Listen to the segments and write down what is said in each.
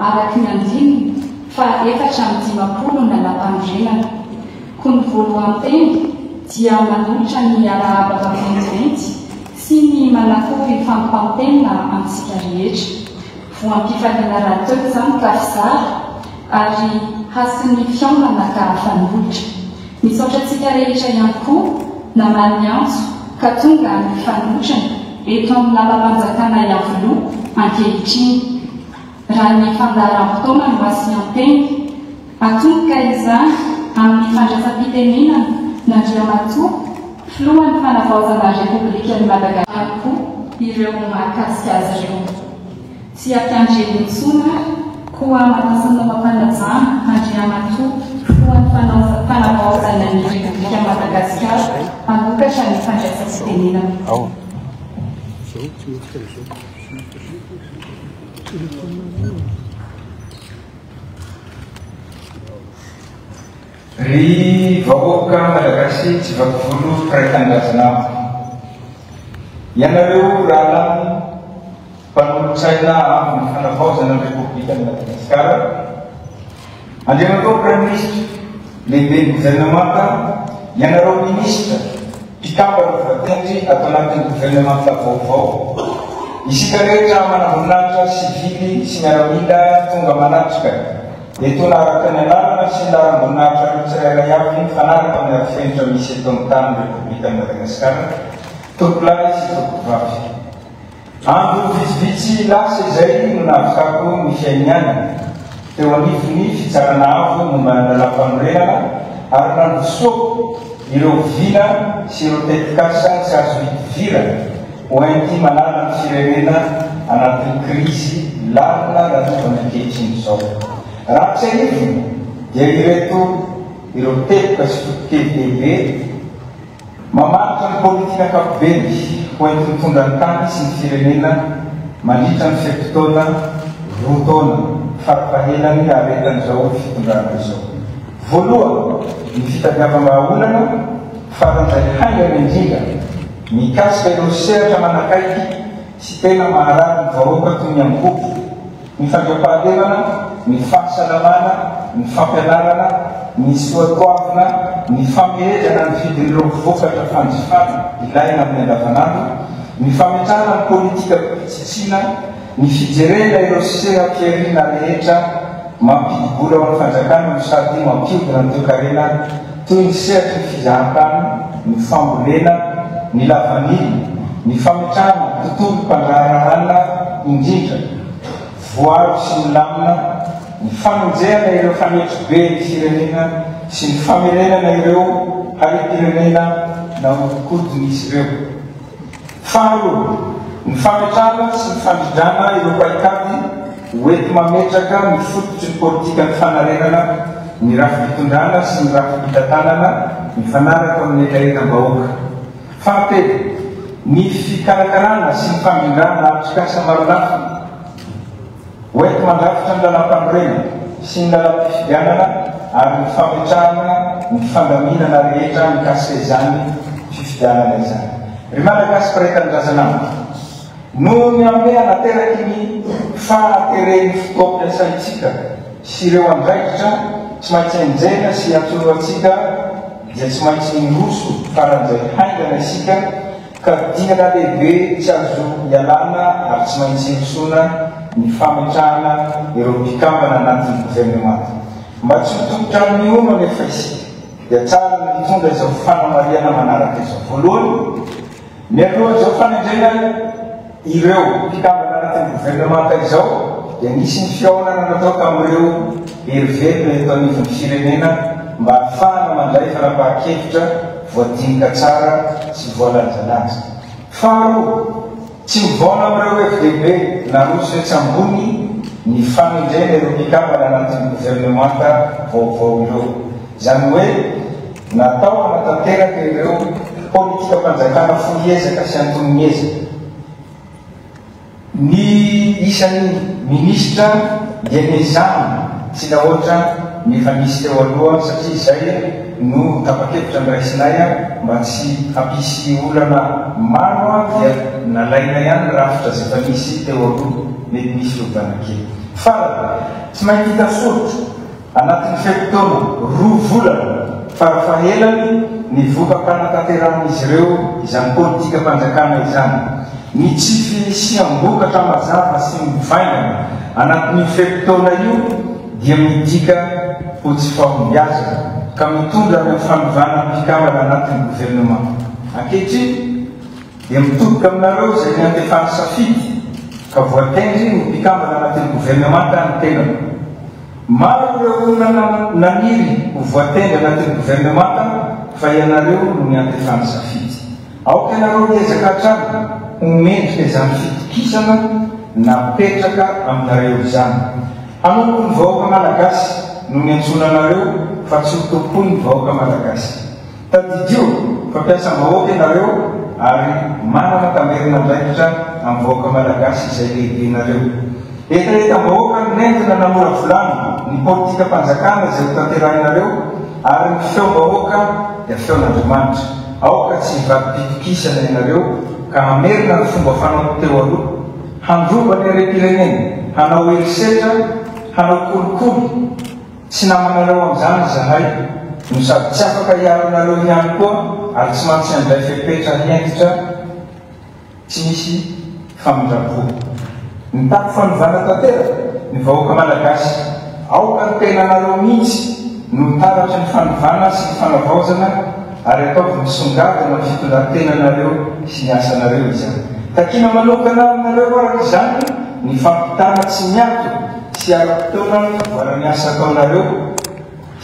araka ny andininy faha 54 ny Lalàmpanorenana. Koa ny voalohan-teny dia manolotra ny arahaba vaventiventy sy ny manakory fampampenina antsika rehetra. Voam-pifaliana rahateo izany ka fizara ary hasin'ny fihaonana ka fanolotra. Misaotra antsika rehetra ihany koa namaly ny antso ka tonga nifanotrona eto amin'ny lapam-panjakana Iavoloha ankehitriny. Raha ny fandaharam-potoana no asian-teny, atomboka izany amin'ny fandraisam-pitenenana n'Andriamatoa Filohan'ny Fanavaozana Repoblikan'i Madagasikara ihany koa ireo mahakasika azy ireo. Tsy hampiandry ela intsony ary, koa manasa anao am-panajana Andriamatoa Filohan'ny Fanavaozana ny Repoblikan'i Madagasikara hanokatra ny fandraisam-pitenenana. Ry vahoaka Malagasy tsy vaky volo mpiray tanindrazana amiko. Ianareo rahalahy mpanolotsaina avon'ny fanavaozana ny Repoblikan'i Madagasikara, Andriamatoa Praiminisitra, Lehiben'ny Governemanta, ianareo Minisitra, Mpikambana voatendry ato anatin'ny governemanta vaovao, isika rehetra manamboninahitra sivily sy miaramila tonga manatrika, etoana araka ny anarana sy ny laharam-boninahitrareo tsirairay avy mifanaraka amin'ny arofenitra misy eto amin'ny tany Repoblikan'i Madagasikara, tompokolahy sy tompokovavy. Andro vitsivitsy lasa izay no nahavitako ny fiainianana teo anivon'ny Fitsarana Avo momba ny Lalàmpanorenana ary nandrosoako ireo vina sy ireo tetikasa tsy azo idivirana ho enti-manala ny firenena anatin'ny krizy lalina lalovany ankehitriny izao. Raha tsiahivina dia ireto ireo teboka sy foto-kevi-dehibe Mamaritra ny politika ankapobeny ho enti-mitondra ny tany sy ny firenena mandritra ny fe-potoana roa taona farafahelany haharetan'izao fitondrana izao. Voalohany, ny fitadiavam-bahaolana faran'izay haingana indrindra mikasika ireo sehatra manakaiky sy tena maharary ny vahoaka toy ny angovo, ny fandriampahalemana, ny fahasalamana, ny fampianarana, ny soatoavina, ny famehezana ny vidin'ireo vokatra fanjifana ilaina amin'ny andavanandro, ny fametrahana ny politikam-pitsitsiana, ny fijerena ireo seha-pihariana rehetra mampidi-bola ho an'ny fanjakana no sady mampihodina ny toekarena toy ny sehatry ny fizahantany, ny fambolena, ny lavanila, ny fametrahana tontolom-pandraharahana indrindra voaro sy milamina, ny famonjehana ireo fanetribe ny firenena sy ny famerenana ireo harem-pirenena nahodinkodin'izy ireo. Faharoa, ny fametrahana sy ny fandrindrana ireo paikady hoenti-mametraka ny fototry ny politikan'ny fanarenana ny rafi-pitondrana sy ny rafi-pitantanana mifanaraka amin'ny hetahetam-bahoaka. Fahatelo, ny fikarakarana sy ny fandrindrana atrikasa marolafy Hoenti-mandrafitra ny lalàmpanorenana sy ny lalàm-pifidianana ary ny fametrahana ny fandaminana rehetra mikasika izany fifidianana izany. Ry Malagasy mpiray tanindrazana amiko, noho ny hamehana ateraky ny fahateren'ny fotoam-piasaintsika sy ireo andraikitra tsy maintsy enjehina sy iantsorohantsika dia tsy maintsy miroso faran'izay haingana isika Ka dingana lehibe tsy azo ialana ary tsy maintsy irosoana ny fametrahana ireo mpikambana anatin'ny governemanta. Mba tsy ho tompon-trano mihono anefa isika dia tsara ny mitondra izao fanamarihana manaraka izao. Voalohany, mialohan'izao fanendrena ireo mpikambana anatin'ny governemanta izao dia nisy ny fihaonana natao tamin'ireo hery velona eto anivon'ny firenena mba hahafahana mandray fanapahan-kevitra voadinika tsara sy voalanjalanja. Faharoa, tsy mivaona amin'ireo hevi-dehibe naroso etsy ambony ny fanendrena ireo mpikambana anatin'ny governemanta vaovao ireo. Izany hoe, natao hanatanteraka ireo politikam-panjakana fohy ezaka sy antonony ezaka. Ny isan'ny minisitra dia nezahana tsy nahoatra. ny efa nisy teo aloha satria izay no tapa-kevitra noraisinay mba tsy hampisy olana maro dia nalaina ihany ny rafitra izay efa nisy teo aloha mety misy fiovana kely. Farany, tsy maintsy hita soritra anatin'ny fe-potoana roa volana farafahelany ny voka-panatanterahan'izy ireo izany politikam-panjakana izany. Ny tsy fisiam-bokatra mazava sy mivaingana anatin'io fe-potoana io dia midika ho tsy fahombiazana ka mitondra any amin'ny fanovana ny mpikambana anatin'ny governemanta. Ankehitriny dia mitodika aminareo izay niantefan'ny safidy ka voatendry ho mpikambana anatin'ny governemanta ny tenako. Maro ireo olona naniry ho voatendry anatin'ny governemanta fa ianareo no niantefan'ny safidy. Aoka ianareo hiezaka hatrany ho mendrika izany fitokisana napetraka aminareo izany. Hanompo ny vahoaka Malagasy no niantsoana anareo fa tsy ho tompoin'ny vahoaka Malagasy. Tadidio fa mpiasam-bahoaka ianareo ary manana tamberin'andraikitra amin'ny vahoaka Malagasy izay lehibenareo. Hetahetam-bahoaka no nentina namolavolana ny politikam-panjakana izay hotanterahinareo ary ny feom-bahoaka dia feon'Andriamanitra. Aoka tsy hivadi-pitokisana ianareo ka hamerina ny fomba fanao teo aloha, handroba ny harem-pirenena, hanao herisetra, hanao kolikoly. Tsy namanareo amin'izany izahay, no sady tsy afaka hiaro anareo ihany koa ary tsy mantsy handray fepetra hentitra. Tsy misy famindram-po. Mitaky fanovana tanteraka ny vahoaka Malagasy. Aoka ny tenanareo mihitsy no taratry ny fanovana sy ny fanavaozana ary ataovy misongadina amin'ny fitondran-tenanareo sy ny asanareo izany. Takiana manokana aminareo araka izany ny fampitana tsy miato sy ara-potoana ny fivoaran'ny asa ataonareo,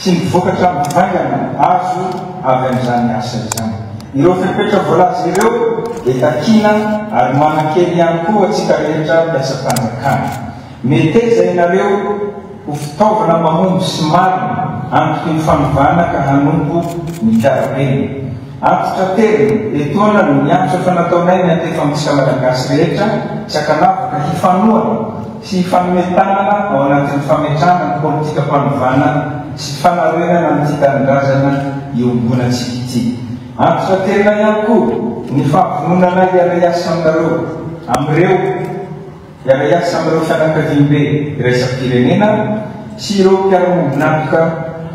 sy ny vokatra mivaingana azo avy amin'izany asa izany. Ireo fepetra voalaza ireo dia takiana ary manan-kery ihany koa antsika rehetra mpiasam-panjakana. Meteza ianareo ho fitaovana mahomby sy marina antoky ny fanovana ka hanompo ny mpiara-belona. Antitraterina, etoana no miantso efa nataonay miantefa amintsika Malagasy rehetra tsy ankanavaka hifanohana sy hifanome tanana ao anatin'ny fametrahana ny politikam-panovana sy fanarenana an'ity tanindrazana iombonantsika ity. Antitraterina ihany koa ny fahavononanay hiara-hiasa aminareo amin'ireo Hiara-hiasa amin'ireo fianakaviambe iraisam-pirenena sy ireo mpiara-miombon'antoka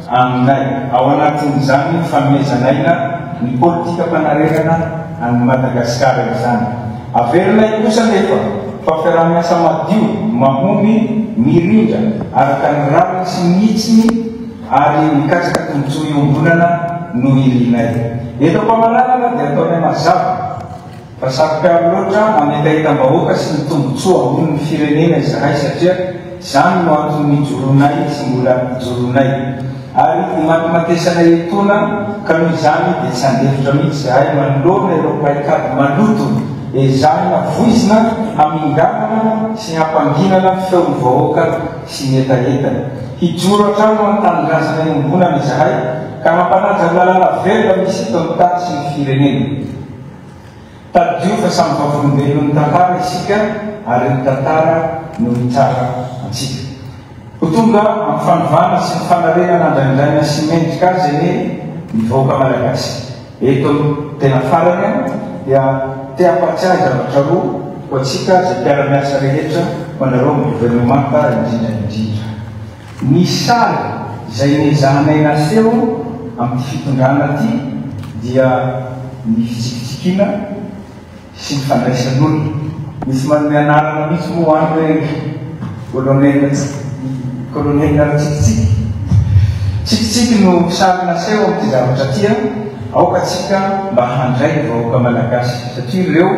aminay, ao anatin'izany fanomezan'aina ny politikam-panarenana an'i Madagasikara izany. Averinay kosa anefa fa fiaraha-miasa madio, mahomby, mirindra, araka ny rariny sy ny hitsiny ary mikatsaka tombontsoa iombonana no irinay. Eto am-pamaranana dia ataonay mazava, Fa saro-piaro loatra amin'ny hetahetam-bahoaka sy ny tombontsoa ambonin'ny firenena izahay satria izany no antony nijoroanay sy mbola ijoroanay. Ary imatimatesanay etoana ka noho izany dia tsy handefitra mihitsy izahay manoloana ireo paikady maloto ezahina voizina haminganana sy hampanginana ny feon'ny vahoaka sy ny hetahetany. Hijoro hatrany ho an'ny tanindrazana iombonana izahay ka hampanaja ny lalàna velona misy eto amin'ny tany sy ny firenena. Tadidio fa samy vavolombelon'ny tantara isika ary ny tantara no hitsara antsika. Ho tonga amin'ny fanovana sy ny fanarenana andraindraina sy mendrika azy anie ny vahoaka malagasy. Eto amin'ny tena farany aho dia te hampatsiahy zavatra roa ho antsika izay mpiara-miasa rehetra, ho anareo amin'ny governemanta indrindra indrindra. Ny sary izay nezahanay naseho amin'ity fitondrana ity dia ny fitsikitsikiana sy ny fandraisan'olona. Misy manome anarana mihitsy moa any hoe colonel colonel Ratsikitsiky. Tsikitsiky no sary naseho amin'ity zavatra ity an! Aoka tsika mba handray ny vahoaka malagasy satria ireo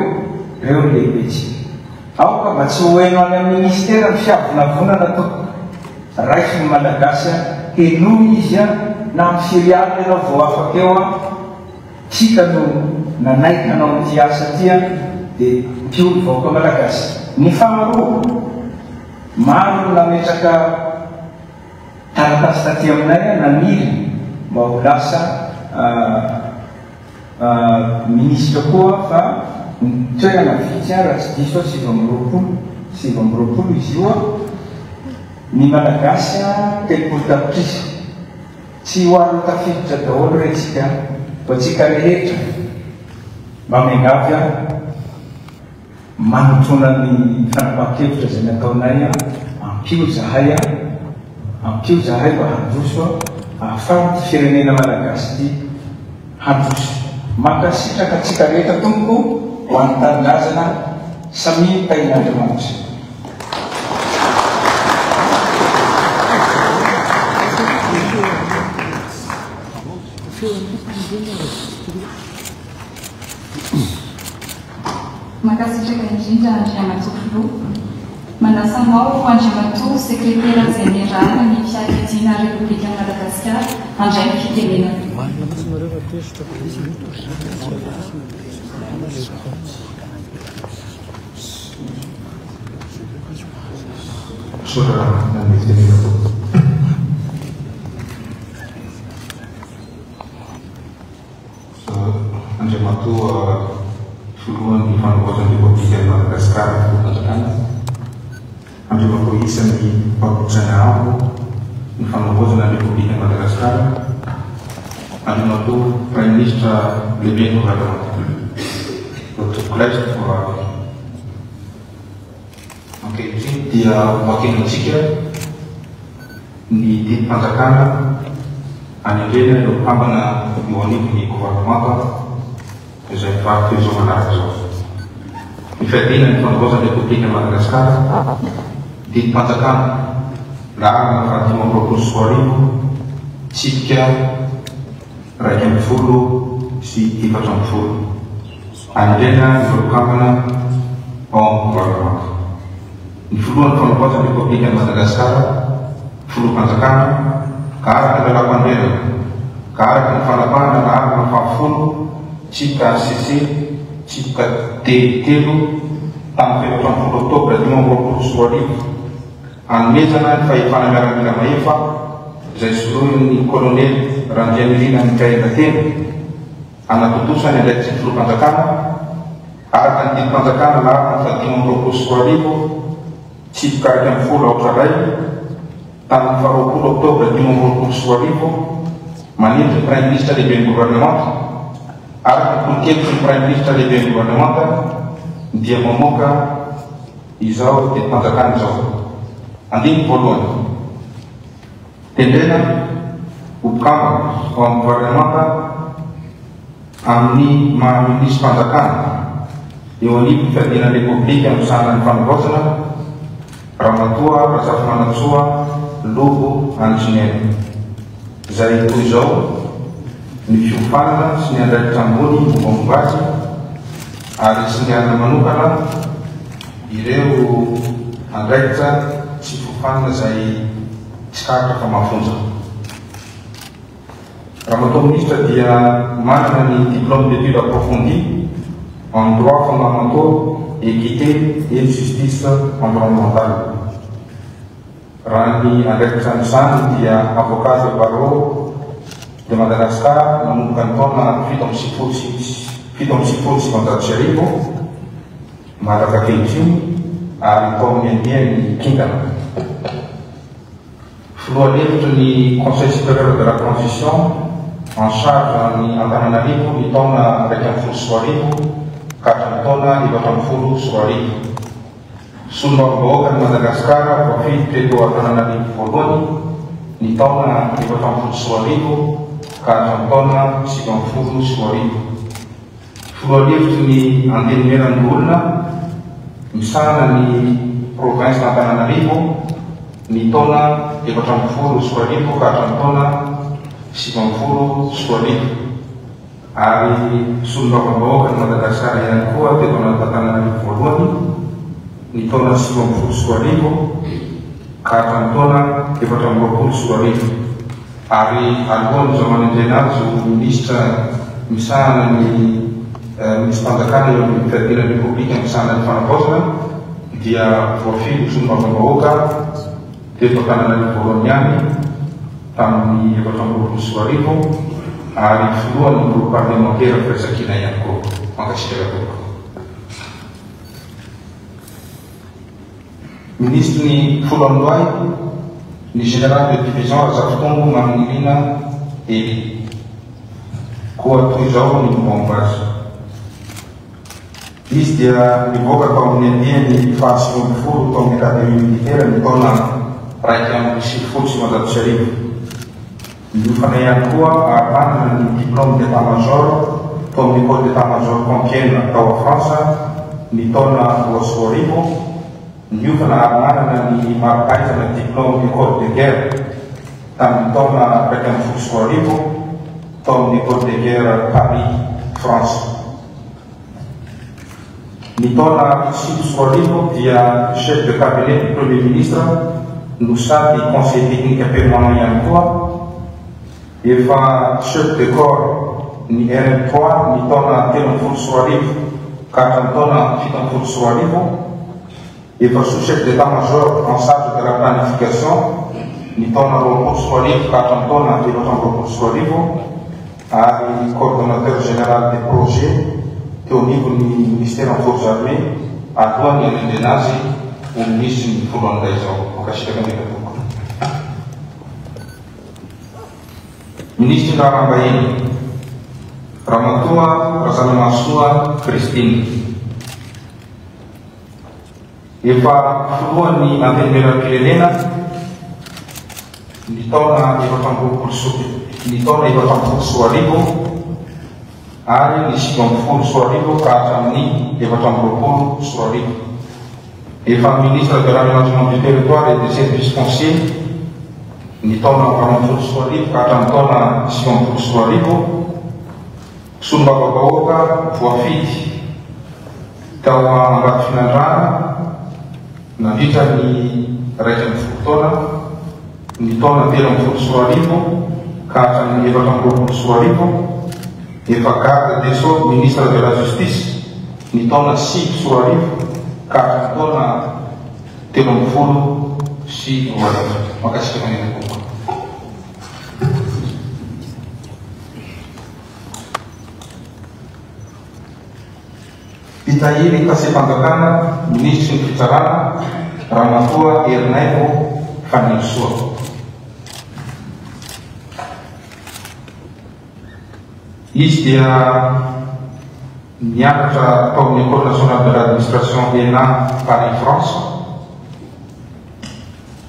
ireo no lehibentsika. Aoka mba tsy ho heno any amin'ny ministera ny fiavonavonana tompoko. Raiso ny Malagasy a, henoy izy a, na amin'ny firy alina ianao vao afaka eo a, tsika no nanaiky hanao ity asa ity a, dia mpio ny vahoaka Malagasy. Ny faharoa, maro ny nametraka taratasy taty aminay a, naniry mba ho lasa Minisitra koa fa ny toerana vitsy raha tsy diso aho 29, 29 izy io, ny Malagasy 30 tapitrisa. Tsy ho ary ho tafiditra daholo re tsika an! Ho antsika rehetra mba miangavy aho manotrona ny fanapahan-kevitra izay nataonay an, ampio izahay an, ampio izahay mba handroso an, ahafahan'ity firenena malagasy ity handroso. Mankasitraka antsika rehetra tompoko ho an'ny tanindrazana, samia tahin'Andriamanitra. Mankasitraka indrindra Andriamatoa Filoha. Manasa anao Andriamatoa Sekretera Jeneralin'ny Fiadidiana Repoblikan'i Madagasikara handray ny fitenenana. Misaotra nanome fitenenana tompoko. Andriamatoa Filohan'ny Fanavaozan'ny Repoblikan'i Madagasikara Filoham-panjakana, Andriamatoa isan'ny mpanolotsaina avo ny Fanavaozana ny Repoblikan'i Madagasikara, Andriamatoa Praiminisitra Lehiben'ny Governemanta. Tompokolahy sy Tompokovavy. Ankehitriny dia hovakiana antsika ny didim-panjakana anendrena ireo mpikambana eo anivon'ny governemanta izay mivaky toy izao manaraka izao. Ny fiadiana ny fanavaozan'ny Repoblikan'i Madagasikara, didim-panjakana laharana faha 2025, tsipika 11 sy 14. Anendrena ireo mpikambana ao amin'ny governemanta. Ny Filohan'ny Fanavaozan'ny Repoblikan'i Madagasikara, Filoham-panjakana, ka araka ny Lalàmpanorenana, ka araka ny fanapahana laharana fahafolo, tsipika HCC, tsipika D telo, tamin'ny 14 oktobra 2025, hanomezana ny fahefana miaramila mahefa izay soloin'ny Kolonely Randrianirina Michaël Telo, Hanatontosa ny andraikitry ny Filoham-panjakana, araka ny didim-panjakana laharana faha 2025, tsipika 11 aotra 1, tamin'ny faha 20 oktobra 2025, manendry ny Praiminisitra Lehiben'ny Governemanta, araka ny tolo-kevitry ny Praiminisitra Lehiben'ny Governemanta, dia mamoaka izao didim-panjakana izao. Andininy voalohany. Tendrena ho mpikambana ao amin'ny governemanta amin'ny maha minisi-panjakana eo anivon'ny fiadiana ny Repoblika misahana ny fanavaozana, Ramatoa Razafimanantsoa Lobo Andrinena, izay toy izao ny fiofanana sy ny andraikitra ambony mombamomba azy ary singanina manokana ireo andraikitra sy fiofanana izay Tsikaritra fa mafonja. Ramatoa Minisitra dia manana ny Diplôme d'études approfondies en droits fondamentaux, équité et justice environnementale. Raha ny andraikitra amin'izany dia avocat de barreau de Madagascar nanomboka ny taona 1997 mandraka ankehitriny ary tao amin'ny andiany Kintana. Filoha lefitry ny Conseil supérieur de la transition en charge an'i Antananarivo ny taona 2011 ka hatramin'ny taona 2014. Solombavambahoakan'i Madagasikara voafidy teto Antananarivo voalohany ny taona 2014 ka hatramin'ny taona 2019. Filoha lefitry ny Antenimierandoholona misahana ny Province Antananarivo ny taona 2014 ka hatramin'ny taona 2019 ary solombavambahoakan'i Madagasikara ihany koa teto Antananarivo voalohany ny taona 2019 ka hatramin'ny taona 2024. Ary alohan'izao nanendrena azy ho minisitra misahana ny minisi-panjakana eo anivon'ny fiadiana ny Repoblika misahana ny fanavaozana dia voafidy ho solombavambahoaka teto Antananarivo voalohany ihany tamin'ny 2024 ary filohan'ny groupe parlemantera Firaisankina ihany koa. Mankasitraka tompoko. Minisitry ny Foloalindahy, ny Général de Division Razafitombo Maminirina. Elie. Koa toy izao ny mombamomba azy. Izy dia nivoaka tao amin'ny andiany faha-19 tao amin'ny Académie Militaire ny taona 1991. Niofana ihany koa ary nanana ny diplôme d'état-major tao amin'ny École d'état-major Compiègne tao Frantsa ny taona 2002. Niofana ary nanana ny mari-pahaizana diplôme École de guerre tamin'ny taona 2011 tao amin'ny École de guerre Paris, France. Ny taona 2009 dia chef de cabinet du Premier ministre no sady conseiller technique permanent ihany koa, efa chef de corps ny RM trois ny taona 2013 ka hatramin'ny taona 2017, efa sous chef d'état major en charge de la planification ny taona 2020 ka hatramin'ny taona 2024, ary coordonnateur général des projets teo anivon'ny Ministeran'ny Forces Armées alohan'ny hanendrena azy ho minisitry ny foloalindahy izao. Mankasitraka indrindra tompoko. Minisitry ny Raharaham-bahiny, Ramatoa Razanamahasoa Christine. Efa filohan'ny Antenimierampirenena ny taona 24 sy ny taona 2014 ary ny 2019 ka hatramin'ny 2024. Efa ministre de l'aménagement du territoire et des services fonciers ny taona 2018 ka hatramin'ny taona 2019. Solombavambahoaka voafidy tao Ambatofinandrahana nandritra ny 11 taona, ny taona 2013 ka hatramin'ny 2024, efa garde des sceaux ministre de la justice ny taona 2009 ka hatramin'ny taona 2013. Mankasitraka indrindra tompoko. Mpitahiry kasem-panjakana Minisitry ny Fitsarana, Ramatoa Herinaivo Fanirisoa. Izy dia nianatra tao amin'ny École nationale de l'administration ENA Paris France.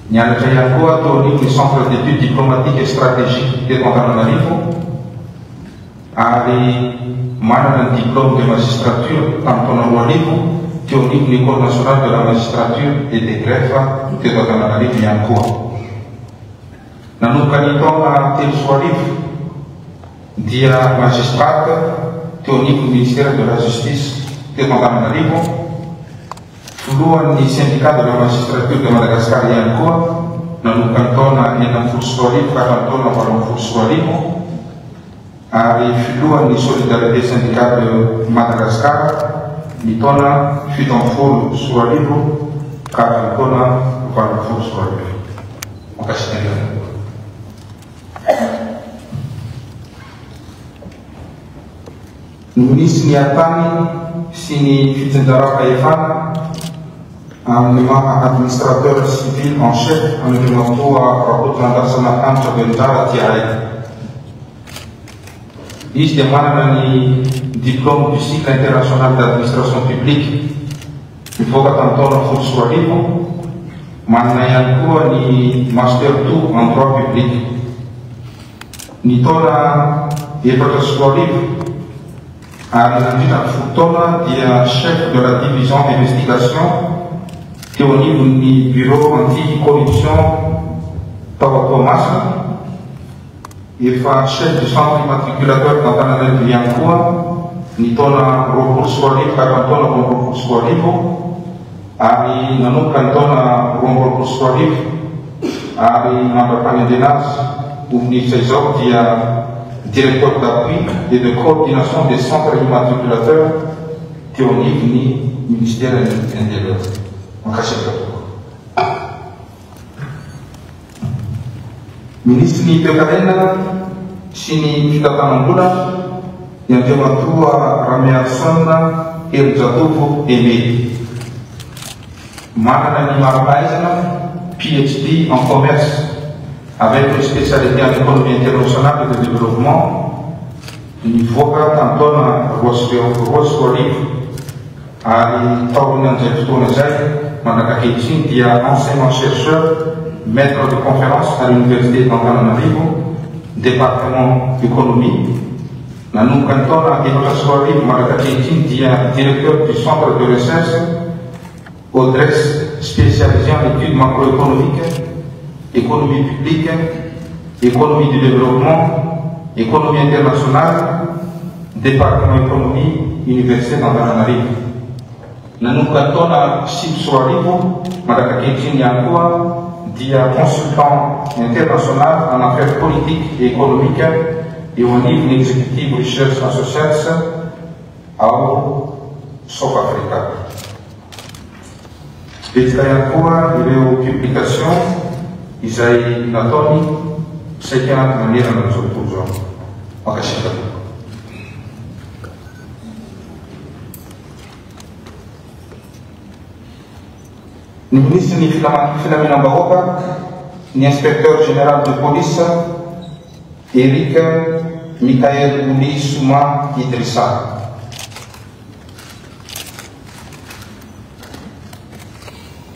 Nianatra ihany koa teo anivon'ny Centre d'études diplomatiques et stratégiques teto Antananarivo ary manana ny diplôme de magistrature tamin'ny taona 2000 teo anivon'ny École nationale de la magistrature et des greffes teto Antananarivo ihany koa. Nanomboka ny taona 2003 dia magistrate teo anivon'ny ministère de la Justice teto Antananarivo. Filohan'ny Syndicat de la Magistrature de Madagascar ihany koa nanomboka ny taona 2016 ka hatramin'ny taona 2018 ary filohan'ny Solidarité Syndicale de Madagascar ny taona 2017 ka hatramin'ny taona 2018. Mankasitraka indrindra. Ny minisitry ny Haritany sy ny Fitsinjaram-pahefana amin'ny maha Administrateur civil en chef an'Andriamatoa Rakotonandrasana Hanitra Velonjara Tiaray. Izy dia manana ny diplôme du cycle international d'administration publique nivoaka tamin'ny taona 2010, manana ihany koa ny Master two en droit public. Ny taona 2004 ary nandritra ny folo taona dia chef de la division d'investigation teo anivon'ny bureau anti-corruption tao Toamasina, efa chef du centre immatriculateur d'Antananarivo ihany koa ny taona 2020 ka hatramin'ny taona 2022 ary nanomboka ny taona 2022 ary mandra-panendrena azy ho minisitra izao dia directeur d'appui et de coordination des centres immatriculateurs teo anivon'ny ministeran'ny Intérieur. Mankasitraka tompoko. Minisitry ny Toekarena sy ny Fitantanam-bola, ny Andriamatoa Ramiarison Herijatovo Aimé. Manana ny mari-pahaizana PhD en Commerce. avec une spécialité en économie internationale et de développement, nivoaka tamin'ny taona 2002 ary taorian'izay fotoana izay mandrak'ankehitriny dia enseignant chercheur, maître de conférence à l'université d'Antananarivo, département économie. Nanomboka ny taona 2004 mandrak'ankehitriny dia directeur du centre de recherche Odres, spécialisé en études macroéconomiques, économie publique, économie du développement, économie internationale, département économie, université d'Antananarivo. Nanomboka ny taona 2009 mandrak'ankehitriny ihany koa dia consultant international en affaires politiques et économiques eo anivon'ny Executive Research Associates ao South Africa. Betsaka ihany koa ireo publication izay nataony saika nanerana an'izao tontolo izao. Mankasitraka tompoko. Ny minisitry ny filaminam-bahoaka, ny inspecteur général de police Eric Michael Ouli Souma Idrissa.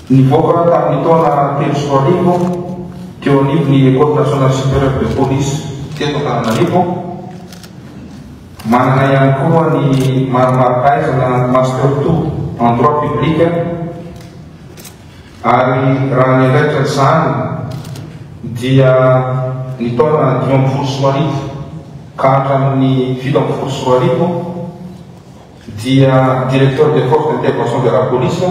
Nivoaka tamin'ny taona 2003 teo anivon'ny Ecole Nationale Supérieure de Police teto Antananarivo. Manana ihany koa ny marimarikaizana Master 2 en Droit Public ary raha ny andraikitra izany dia ny taona 2015 ka hatramin'ny 2017 dia directeur des forces d'intervention de la police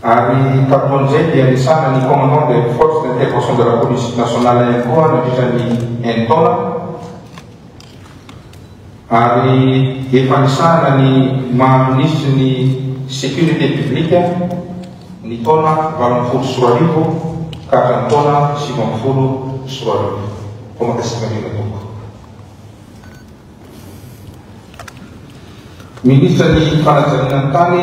ary talohan'izay dia nisahana ny commandant des forces d'intervention de la police nationale ihany koa nandritra ny enin-taona ary efa nisahana ny maha minisitry ny sécurité publique ny taona 2018 ka hatramin'ny taona 2019. Koa mankasitraka indrindra tompoko. Minisitra ny fanajariana ny tany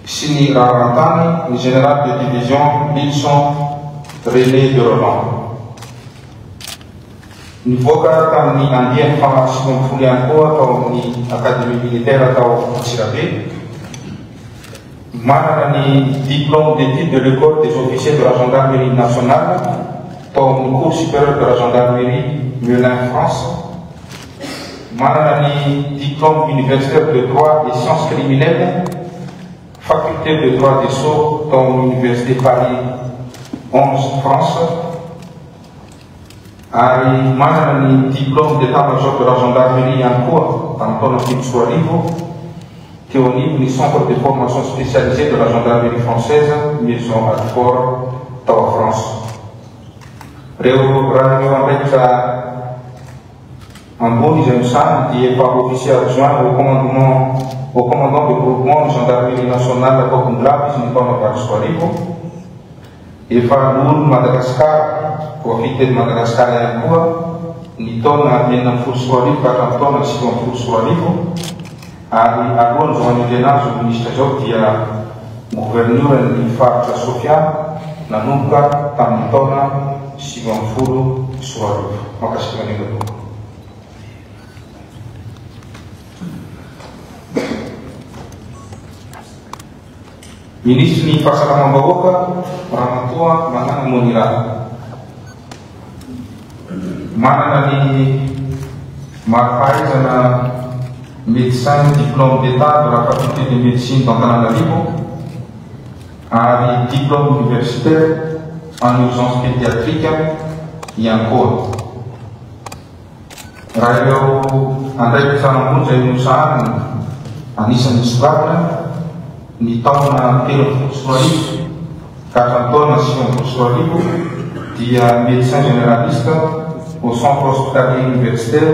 sy ny raharahan-tany, ny Général de division Lilson René de Roland. Nivoaka tamin'ny andiany faha 90 ihany koa tao amin'ny Académie militaire tao Antsirabe. Manana ny diplôme d'études de l'école des officiers de la gendarmerie nationale tao amin'ny cours supérieur de la gendarmerie Melun France. Manana ny diplôme universitaire de droit et sciences criminelles, faculté de droit des sceaux tao amin'ny université Paris 11 France. Ary manana ny diplôme d'état-major de la gendarmerie ihany koa tamin'ny taona 2007 teo anivon'ny centre de formation spécialisée de la gendarmerie française Maison Alfort tao France. Ireo raha ireo andraikitra ambony izay nosahaniny dia efa officier adjoint au commandement au commandant de groupement ny gendarmerie nationale tao Bongolava izy ny taona 2008. Efa loholon'i Madagasikara, voafidy teto Madagasikara ihany koa ny taona 2016 ka hatramin'ny taona 2019 ary alohan'izao hanendrena azy ho minisitra izao dia governoran'ny faritra Sofia nanomboka tamin'ny taona 2019. Mankasitraka indrindra tompoko. Minisitry ny Fahasalamam-bahoaka, Ramatoa Manana Monira. Manana ny mari-pahaizana Médecin Diplôme d'État de la Faculté de Médecine d'Antananarivo ary Diplôme Universitaire en Urgence Pédiatrique ihany koa. Raha ireo andraikitra ambony izay nosahaniny, anisan'ny nisongadina, ny taona 2013 ka hatramin'ny taona 2019 dia médecin généraliste au centre hospitalier universitaire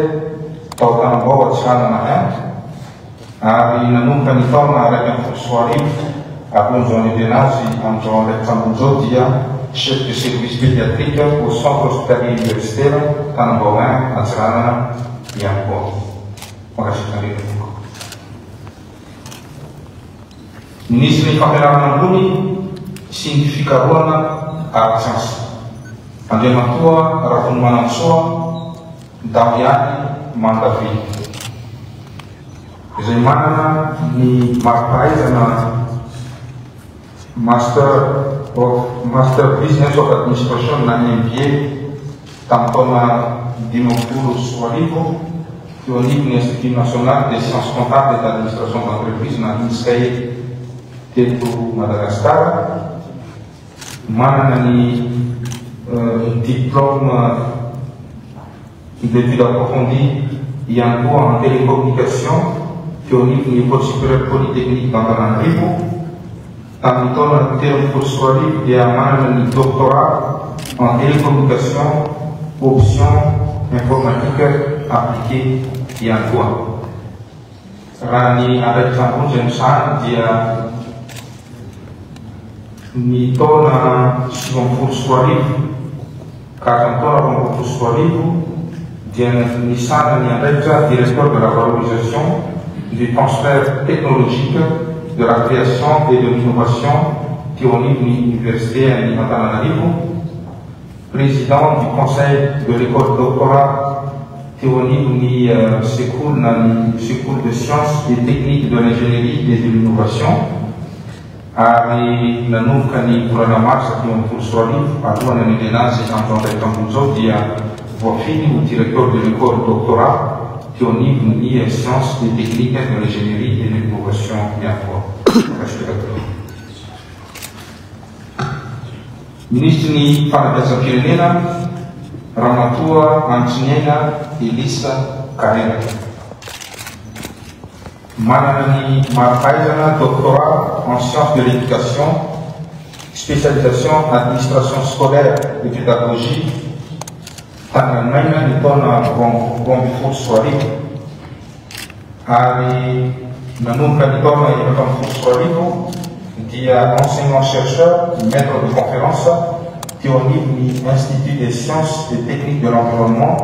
tao Tanambao Antsiranana I ary nanomboka ny taona 2011 alohan'izao anendrena azy amin'izao andraikitra ambony izao dia chef de service pédiatrique au centre hospitalier universitaire Tanambao I Antsiranana ihany koa. Mankasitraka indrindra tompoko. Minisitry ny fampianarana ambony sy ny fikarohana ara-tsiansa. Andriamatoa Rakonomanantsoa Damiany Mandaville, izay manana ny mari-pahaizana Master of Master Business of Administration na MBA tamin'ny taona 2050 teo anivon'ny Institut National des Sciences Comptables et d'Administration d'Entreprise na INSCAE teto Madagasikara. Manana ny diplôme d'études approfondies ihany koa en télécommunication teo anivon'ny École supérieure polytechnique d'Antananarivo. Tamin'ny taona 2013 dia manana ny doctorat en télécommunication option informatique appliquée ihany koa. Raha ny andraikitra ambony izay nosahany dia ny taona 2019 ka hatramin'ny taona 2022 dia nisahana ny andraikitra directeur de la valorisation du transfert technologique, de la création et de l'innovation teo anivon'ny Université an'i Antananarivo. Président du conseil de l'école doctorat teo anivon'ny sekoly na ny sekoly de sciences et techniques de l'ingénierie et de l'innovation ary nanomboka ny volana marsa 2015 alohan'ny hanendrena azy amin'izao andraikitra ambony izao dia voafidy ho directeur de l'école doctorat teo anivon'ny sciences et techniques de l'ingénierie et de l'innovation ihany koa. Mankasitraka tompoko. Minisitry ny Fanabeazam-pirenena, Ramatoa Hantriniaina Elisa Karena. Manana ny mari-pahaizana Doctorat en Sciences de l'Education, Spécialisation Administration Scolaire et Pédagogie tany Alemaina ny taona 2012. Ary nanomboka ny taona 2014 dia enseignant chercheur, maître de conférence teo anivon'ny Institut des sciences et techniques de l'environnement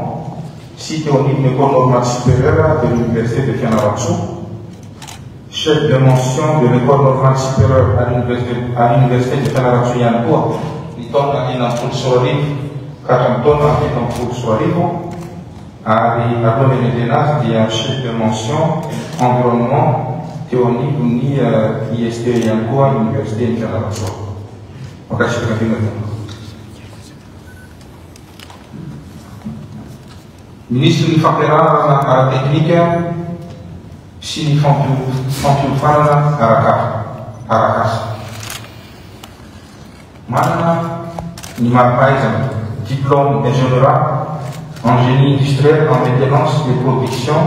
sy teo anivon'ny École normale supérieure de l'Université de Fianarantsoa, chef de mention de l'École normale supérieure à l'Université de Fianarantsoa ihany koa ny taona 2016 ka hatramin'ny taona 2017. Ary alohan'ny hanendrena azy dia chef de mention environnement teo anivon'ny ISTE ihany koa Université-n'i Fianarantsoa. Mankasitraka indrindra tompoko. Minisitry ny fampianarana ara-teknika sy ny fampiofanana arak'asa. Manana ny mari-pahaizana, diplôme ingénierat en génie industriel en maintenance et production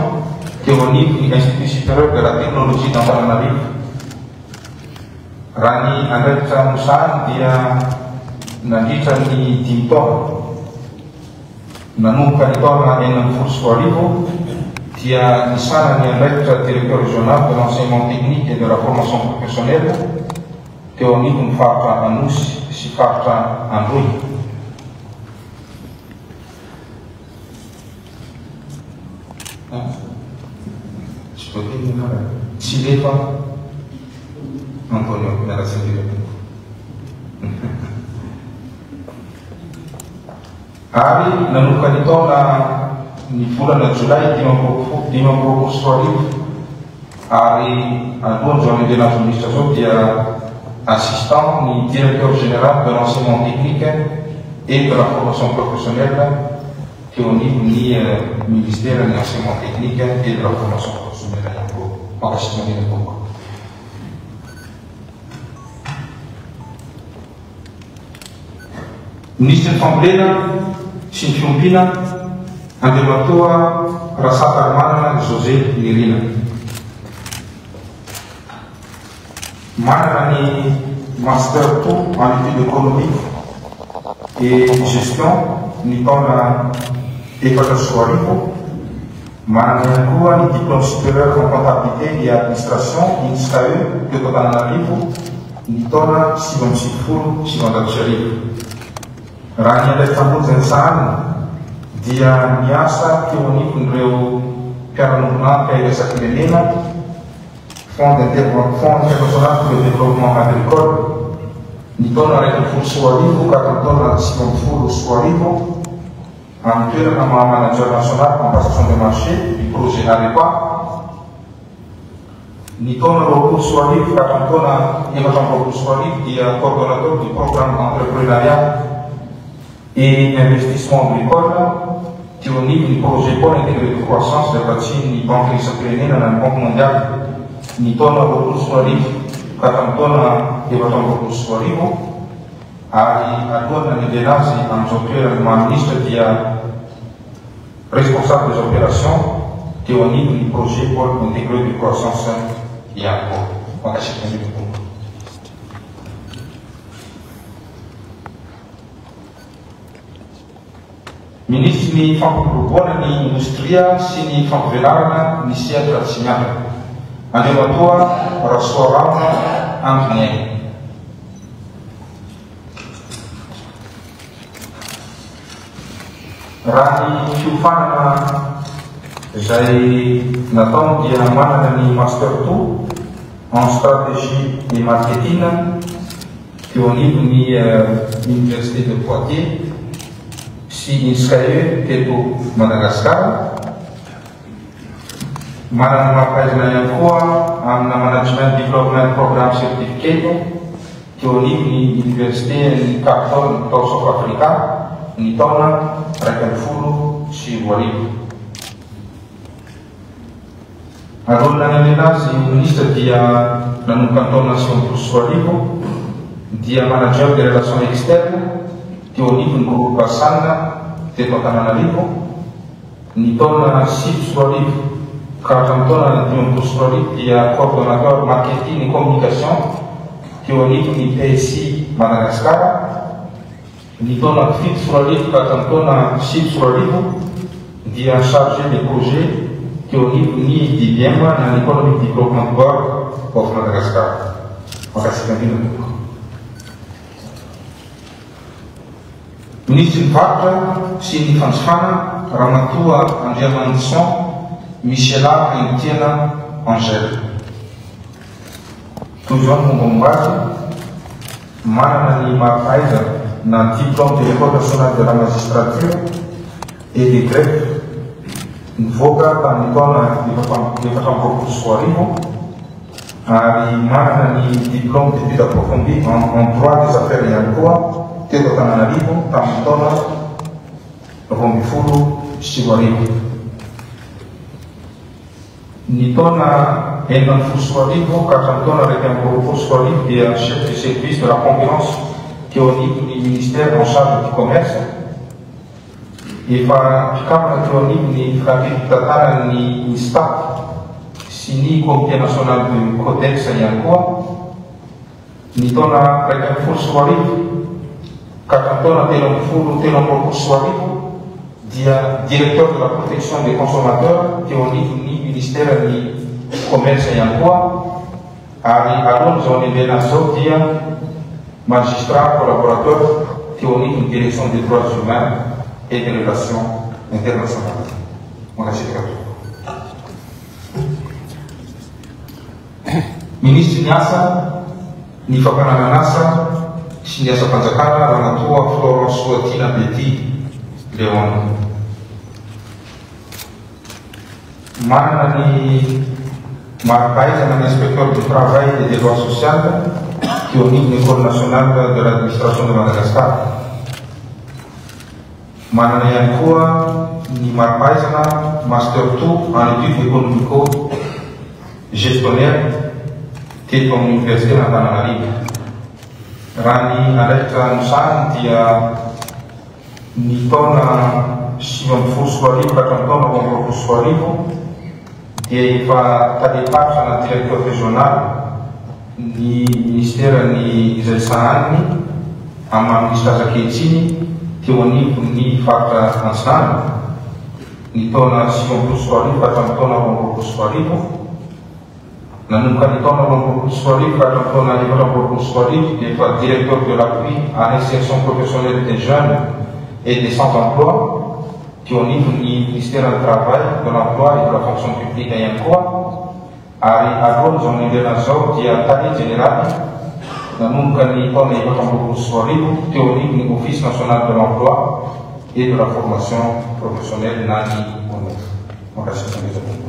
teo anivon'ny Institut supérieur de la technologie d'Antananarivo. Raha ny andraikitra nosahany dia nandritra ny dimy taona, nanomboka ny taona 2016 dia nisahana ny andraikitra directeur régional de l'enseignement technique et de la formation professionnelle, teo anivon'ny faritra Anosy sy faritra Androy. Tsy voateny ny anarany. Tsilefa Antonio, miala tsiny indrindra tompoko. Ary nanomboka ny taona ny volana jolay 2025 ary alohan'izao hanendrena azy ho minisitra izao dia assistant ny directeur général de l'enseignement technique et de la formation professionnelle teo anivon'ny ministeran'ny enseignement technique et de la formation professionnelle ihany koa. Mankasitraka indrindra tompoko. Minisitry ny Fambolena sy ny Fiompiana, Andriamatoa Rasatarimanana José Nirina. Manana ny Master two en études économiques et gestion ny taona 2004. Manana ihany koa ny diplôme supérieur en comptabilité et administration, INSCAE, teto Antananarivo, ny taona 1999. Raha ny andraikitra ambony izay nosahaniny dia niasa teo anivon'ireo mpiara-miombon'antoka iraisam-pirenena, Fonds International pour le Développement Agricole. Ny taona 2011 ka hatramin'ny taona 2019, amin'ny toerana maha Manager national en passation de marché du projet AREPA, Ny taona 2020 ka hatramin'ny taona 2024 dia Coordonnateur du programme d'entrepreneuriat et investissement agricole teo anivon'ny projet Pôle intégré de croissance izay vatsian'ny Banky iraisam-pirenena na ny Banque mondiale ny taona 2020 ka hatramin'ny taona 2024 ary alohan'ny nanendrena azy amin'izao toerana maha minisitra dia Responsable des opérations teo anivon'ny projet Pôle intégré de croissance ihany koa. Mankasitraka indrindra tompoko. Minisitry ny Fampiroboroboana ny Indostria sy ny Fampivelarana ny sehatra tsy miankina, Andriamatoa Rasoarahona Andry Niaina. Raha ny fiofanana izay nataony dia manana ny Master Two en Stratégie et Marketing teo anivon'ny Université de Poitiers sy INSCAE teto Madagasikara. Manana mari-pahaizana ihany koa amina Management Development Program Certificate teo anivon'ny Oniversiten'i Cape Town tao South Africa ny taona 2011. Alohan'ny nanendrena azy ho minisitra dia nanomboka ny taona 2090 dia Manager des relations externes teo anivon'ny Groupe San teto Antananarivo. Ny taona 2009 ka hatramin'ny taona 2015 dia Coordonnateur Marketing et Communication teo anivon'ny PSI Madagascar. Ny taona 2007 ka hatramin'ny taona 2009 dia Chargé de projet teo anivon'ny DBM na ny Economic Development Board of Madagascar. Mankasitraka indrindra tompoko. Minisitry ny Varotra sy ny Fanjifana, Ramatoa Andriamanison Michela Haintiana Angèle. Toy izao ny mombamomba azy, manana ny mari-pahaizana na Diplôme de l'École Nationale de la Magistrature et des Greffes nivoaka tamin'ny taona 2024 ary manana ny diplôme d'études approfondies en en droit des affaires ihany koa teto Antananarivo tamin'ny taona 2012. Ny taona 2016 ka hatramin'ny taona 2021 dia chef de service de la concurrence teo anivon'ny ministère en charge du commerce. Efa mpikambana teo anivon'ny filankevi-pitantanan'ny Instat sy ny Comité National du Codex ihany koa, ny taona 2011 ka hatramin'ny taona 2023 dia Directeur de la Protection des Consommateurs teo anivon'ny Ministeran'ny Commerce ihany koa ary alohan'izao anendrena azy izao dia Magistrat collaborateur teo anivon'ny Direction des droits humains et des relations internationales. Mankasitraka tompoko. Minisitry ny Asa, ny Fampananan'asa sy ny Asam-panjakana Ramatoa Florence Soatiana Betty Léon. Manana ny mari-pahaizana ny Inspecteur du Travail et des Lois Sociales teo anivon'ny Ecole Nationale de l'Administration de Madagascar. Manana ihany koa ny mari-pahaizana Master Two en Études Économico-Gestionnaires teto amin'ny Oniversiten'Antananarivo. Raha ny andraikitra nosahaniny dia Ny taona 2019 ka hatramin'ny taona 2022 dia efa talem-paritra na directeur régional ny minisiteran'ny izay sahaniny amin'ny maha minisitra azy ankehitriny teo anivon'ny faritra Antsinanana ny taona 2019 ka hatramin'ny taona 2022. Nanomboka ny taona 2022 ka hatramin'ny taona 2024 dia efa Directeur de l'appui à l'insertion professionnelle des jeunes et des sans emploi teo anivon'ny Ministeran'ny Travail, de l'Emploi et de la Fonction publique ihany koa ary alohan'izao nendrena azy izao dia Tale Jeneraly nanomboka ny taona 2024 teo anivon'ny Office National de l'Emploi et de la Formation Professionnelle na ny ONEF. Mankasitraka indrindra tompoko.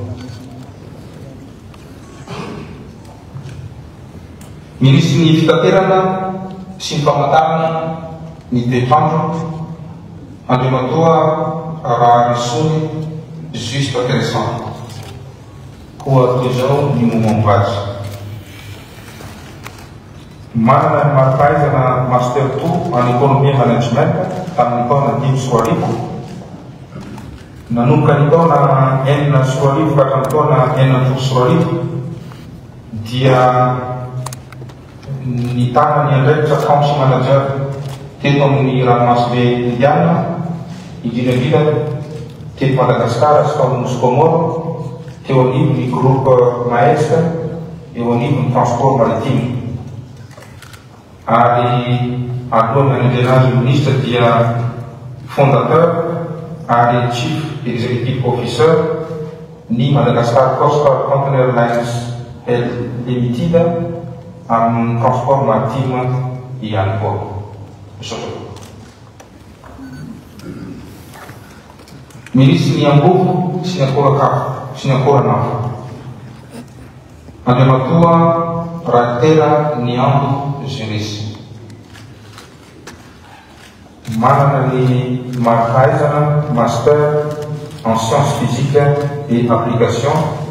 Minisitry ny Fitaterana sy ny Famantarana ny Toetr'andro, Andriamatoa Raharisony Juste Tressan. Koa toy izao ny momba azy. Manana ny mari-pahaizana Master Two en Economie et Management tamin'ny taona 2005. Nanomboka ny taona 2006 ka hatramin'ny taona 2016 dia nitana ny andraikitra Country Manager teto amin'ny ranomasimbe Indiana, indrindra indrindra teto Madagasikara sy tao amin'ny Nosy Comores, teo anivon'ny Groupe Maersk eo anivon'ny Transport Maritime. Ary alohan'ny nanendrena azy ho minisitra dia fondateur ary Chief Executive Officer ny Madagascar Coastal Container Lines Limited amin'ny transport maritime ihany koa. Misaotra tompoko. Minisitry ny angovo sy ny akoran-kafo sy ny akoran'afo. Andriamatoa Ralitera Niambo Jeunesse. Manana ny mari-pahaizana Master en Sciences Physiques et Applications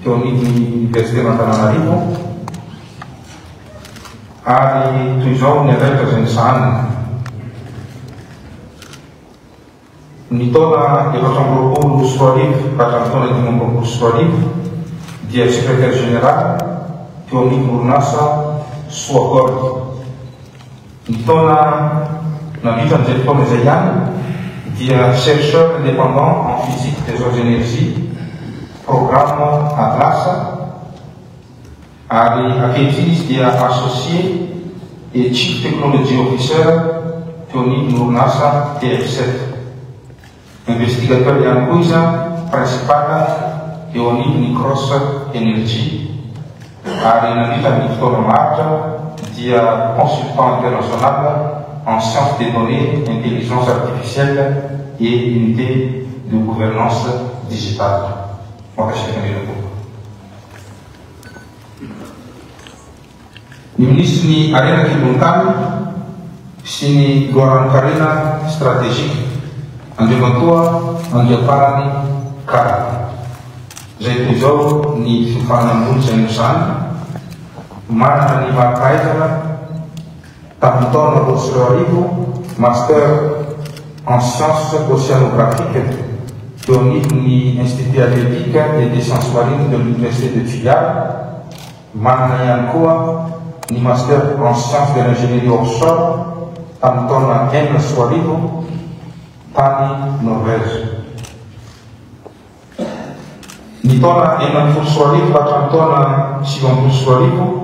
teo anivon'ny Oniversiten'Antananarivo ary toy izao ny andraikitra izay nosahaniny. Ny taona 2024 ka hatramin'ny taona 2025 dia Secrétaire Général teo amin'ny orinasa Soa Gold. Ny taona nandritra an'izay fotoana izay ihany dia Chercheur indépendant en physique des hautes énergies, programme Atlas, Ary ankehitriny izy dia Associé et Chief Technology Officer teo anivon'ny orinasa TF7. Investigateur ihany koa izy principal eo anivon'ny Cross Energy ary nandritra ny fotoana maharitra dia consultant international en sciences des données, intelligence artificielle et unité de gouvernance digitale. Mankasitraka indrindra tompoko. Ny minisitry ny Harena an-kibon'ny tany sy ny loharanon-karena stratejika, Andriamatoa Andriamparany Karl, izay toy izao ny fiofanana ambony izay nosahaniny, manana ny mari-pahaizana tamin'ny taona 2002, Master en Sciences Océanographiques teo anivon'ny Institut Halieutique et des Sciences Marines de l'Université de Tuléar, manana ihany koa ny Master en Sciences de l'Ingénierie Offshore tamin'ny taona 2006 tany Norvège. Ny taona 2016 ka hatramin'ny taona 2019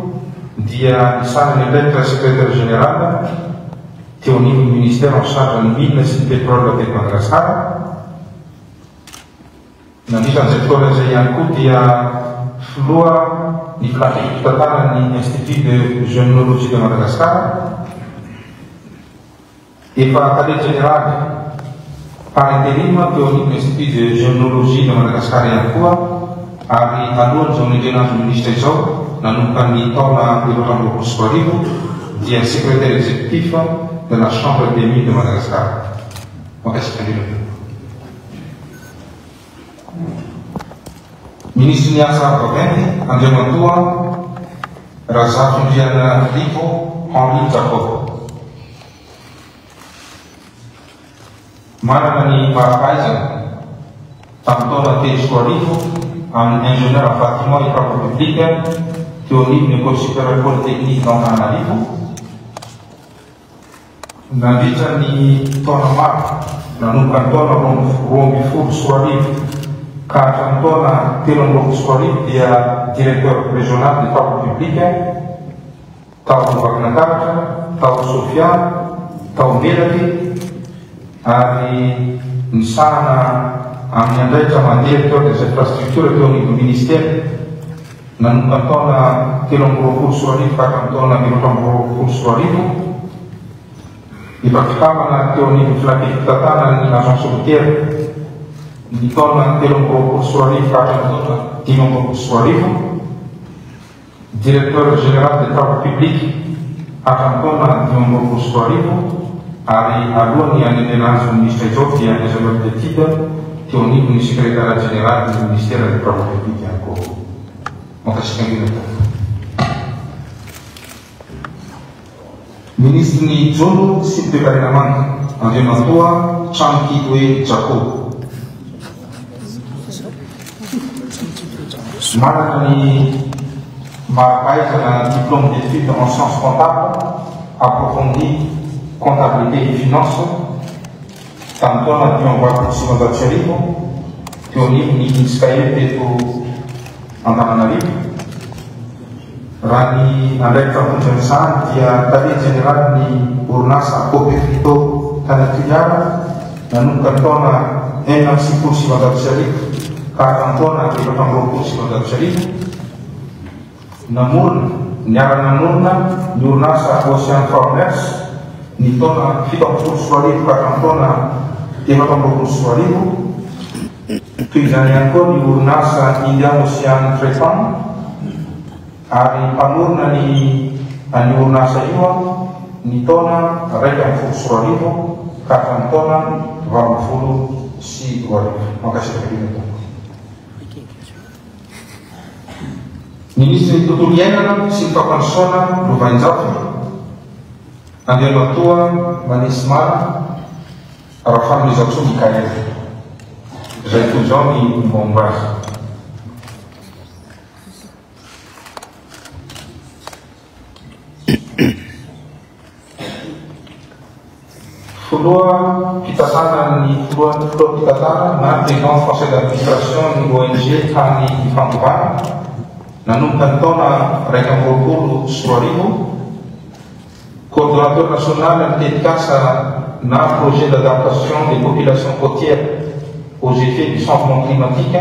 dia nisahana ny andraikitra Secrétaire Général teo anivon'ny Ministère en charge ny Mines sy ny Pétrole teto Madagasikara. Nandritra an'izay fotoana izay ihany koa dia filoha ny filan-kevi-pitantanan'ny Institut de Gemnologie de Madagascar. Efa tale jeneraly par interim teo anivon'ny Institut de Gemnologie de Madagascar ihany koa ary alohan'izao nendrena azy ho minisitra izao, nanomboka ny taona 2024 dia secrétaire exécutif de la Chambre des Mines de Madagascar. Mankasitraka indrindra tompoko. Minisitry ny Asa vaventy, Andriamatoa Razafindrianarivo Henri Jacob. Manana ny mari-pahaizana tamin'ny taona 2003 amin'ny Ingénieur en bâtiment et travaux publics teo anivon'ny École supérieure polytechnique d'Antananarivo. Nandritra ny taona maro, nanomboka ny taona 2012 ka hatramin'ny taona 2023 dia Directeur Régional des Travaux Publics tao Vakinankaratra, tao Sofia, tao Melaky ary nisahana amin'ny andraikitra maha Directeur des Infrastructures teo anivon'ny Ministera nanomboka ny taona. 2023 ka hatramin'ny taona 2024, efa mpikambana teo anivon'ny Filankevi-pitantanan'ny Agence routière ny taona 2023 ka hatramin'ny taona 2025. Directeur Général des Travaux Publics hatramin'ny taona 2025 ary alohan'ny hanendrena azy ho minisitra izao dia Ingénieur d'études teo anivon'ny Secrétariat Général ny Ministère des Travaux Publics ihany koa. Mankasitraka indrindra tompoko. Minisitry ny Jono sy ny Toekarena Manga, Andriamatoa Tranikitoe Jaco. Manana ny mari-pahaizana Diplôme d'études en sciences comptables approfondies comptabilité et finance tamin'ny taona 1985 teo anivon'ny INSCAE teto Antananarivo. Raha ny andraikitra vonjy amin'izany dia tale jeneralin'ny orinasa Copefrito tany Toliara nanomboka ny taona 1996 ka hatramin'ny taona 1924. Namorona, niara-nanorina ny orinasa Ocean Farmers ny taona 2017 ka hatramin'ny taona 2024. Toy izany ihany koa ny orinasa Indian Ocean Trepang ary mpanorina ny an'io orinasa io ny taona 2011 ka hatramin'ny taona 2018. Mankasitraka indrindra tompoko. Minisitry ny Tontolo iainana sy ny Fampandrosoana Lovainjafy, Andriamatoa Manisimara Rafanomezantsoa Mickaël, izay toy izao ny mombamomba azy. Filoha mpitantanana ny filoha filoha mpitantanana na président conseil d'administration ny ONG tany Ifandovana nanomboka ny taona 2021, coordonnateur national ny tetikasa na projet d'adaptation des populations côtières aux effets du changement climatique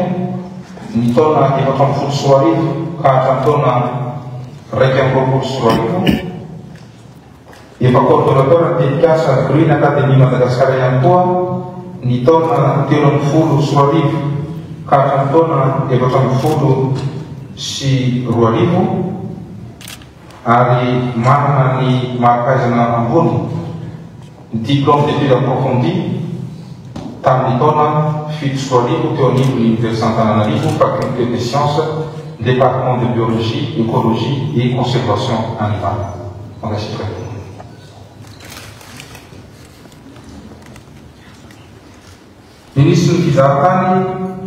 ny taona 2014 ka hatramin'ny taona 2021. Efa coordonnateur ny tetikasa Green Academy Madagascar ihany koa ny taona 2013 ka hatramin'ny taona 2014 ary manana ny mari-pahaizana ambony, diplôme d'études approfondies, tamin'ny taona 2007 teo anivon'ny Oniversite Antananarivo, Faculté des Sciences, Département de Biologie, Écologie et Conservation Animale. Mankasitraka tompoko. Minisitry ny Fizahantany